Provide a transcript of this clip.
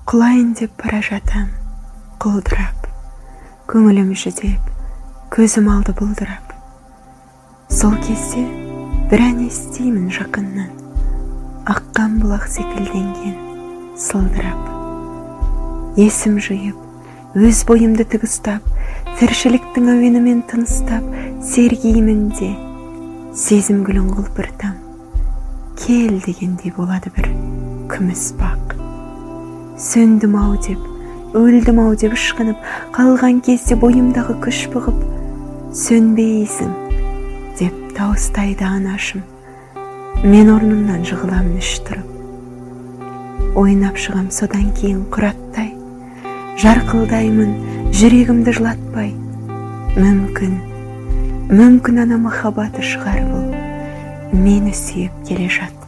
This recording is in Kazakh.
Құлайын деп бара жатам, құлдырап, көңілім жүдеп, көзім алды бұлдырап. Сол кезде бір ән естимін жақыннан, аққан бұлақ секілденген сылдырап. Есім жиып, өз бойымды тік ұстап, тіршіліктің әуенімен тыныстап, сергимін де, сезім гүлін құлпыртам. Кел дегендей болады бір күміс бақ. Сөндім ау деп, өлдім ау деп ышқынып, қалған кезде бойымдағы күш бұғып, сөнбейсің деп дауыстайды анашым. Мен орнымнан жығыламын үш тұрып. Ойнап шығам содан кейін құраттай, жарқылдаймын жүрегімді жылатпай. Мүмкін, мүмкін ана махаббаты шығар бұл, мені сүйіп келе жатқан.